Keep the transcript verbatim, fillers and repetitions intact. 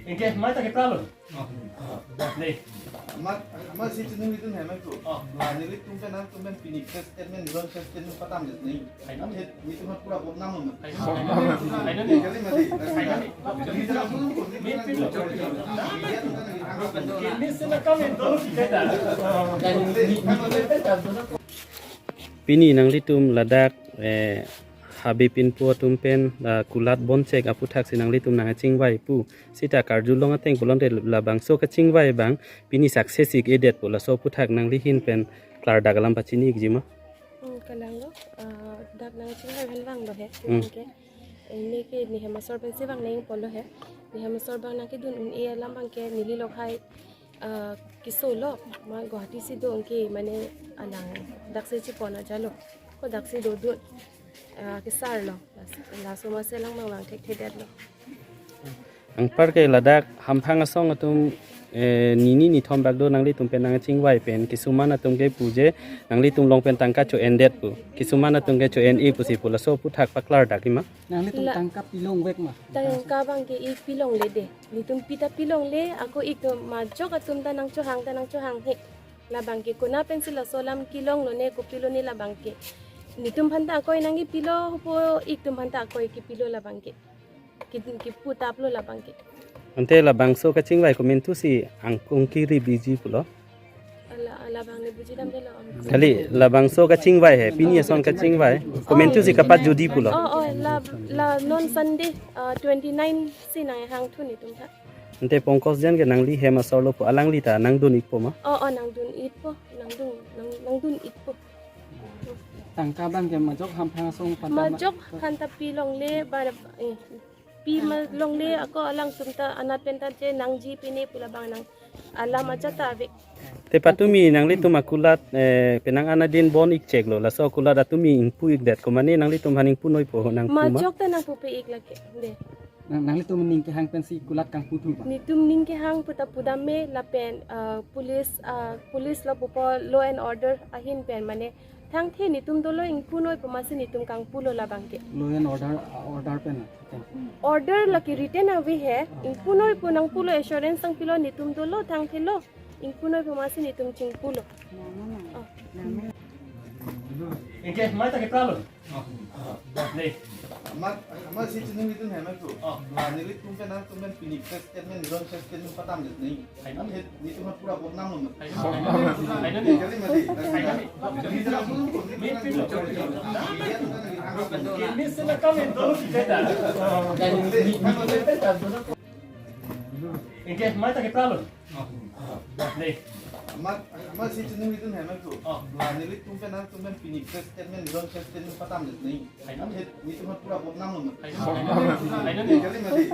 Anke, mai ta ke pralo. Dei. Amat, amat si chini nelitum hemai ko. Oh. Ah, nelitum pen nangtum pen pini press statement, joint press statement patam det nai. Hai nang. He, nelitum pura bodnam lo. Hai nang. Hai nang. Kali mati. Hai nang. Ini sila kami dolo kita. Pini nanglitum ladak, eh, Habib Inpo atum pen, ah, kulat bonchek aputhaksi nanglitum nangchingvai pu. Seta karjulong ateng pulote labangso kachingvai abang pini success ik-edet pu, laso aputhak nangli ahin pen klardak alam pachini ikji ma? Hmm, kalang lo, ah, dak nangchingvai pen vanglo he. Hmm. Anke, eh, neke ne hem asor pensi vang nangpo lo he. Ne hem asor abang nangkedun un-e alam abangke neli lokhai, ah, keso lo, ma Guwahati si do anke mane alang daksi chipon ajalo. Ko daksi dodun, ah, kesar lo. Las-, laso masi alang abang vang thekthedetlo. Anparke ladak Hamphang asong atum, eh, nini nithom bak do nanglitum pen nangchingvai pen. Kisuman atum ke pu je nanglitum along pen tangka cho-endet pu. Kisuman atum ke cho-en-e pusi pu, laso aputhak paklardak ik ma? Nanglitum La- tangka pilongvek ma? Tangka abangke ik pilongle dei. Nelitum pita pilongle, ako ik to majok atum ta nangchohang ta nangchohanghe. Labangke konat pensi laso alam kelong lone, kopilo ne labangke. Nelitum aphanta akoi nangkepilo pu, ik atum aphanta akoi kepilo labangke. Ki, kiputaplo labangke. Ante labangso kachingvai komantusi angkung kiri biji pulo? Ala, ala abang ne bujidamdelo. Kali labangso kachingvai he, pini ason kachingvai. Komantusi kapat jodi pulo? Oh, oh, la, la non Sunday, ah, twenty-nine si nanghangthu nelitum aphan. Ante Pankaj Jain ke nangli hem asor lo pu, alangli ta nangdun ikpo ma? Oh, oh, nangdun ikpo, nangdun, nang, nangdun ikpo. Tangka abangke majok Hamphang asong aphanta ma- Majok aphanta pilongle, ba, eh, pi ma longle, ako alangtum ta anat pen ta je nangji pine pu labang nang alam ajat ta ave. Te patumi nanglitum akulat, eh, penang anadin bon ikcheklo, laso akulat atumi ingpu ikdet ko mane nanglitum aphan ingpunoipo nangpu ma? Majok ta nangpupe ik lake, dei. Nang, nanglitum ning kehang pensi kulat kangputhu ba? Nelitum ning kehang puta pudam me lapen, ah, police, ah, police lo pupo law and order ahin pen mane thangthe nelitum dolo ingpunoi pu masi nelitum kangpulo labangke. Law and order, ah, order pen na? Order lake written ave he, ingpunoi pu nangpulo, assurance nangpilo, nelitum dolo thangthe lo, ingpunoi pu masi nelitum chingpulo. Oh. Anke, mai ta ke pralo. Dei. Amat, amat si chini nelitum hemai ko. Oh. Ah, nelitum pen nangtum pen pini press statement, joint press statement patam det nai. Hai nang. He, nelitum pura bodnam lo. Hai nang. Hai nang. Kali mati. Hai nang. Ini sila kami dolo kita. Anke, mai ta ke pralo. Dei. Amat, amat si chini nelitum hemai ko. Oh. Ah, nelitum pen nangtum pen pini press statement, joint press statement patam det nai. Hai nang. He, nelitum pura bodnam lo. Hai nang. Hai nang. Kali mati.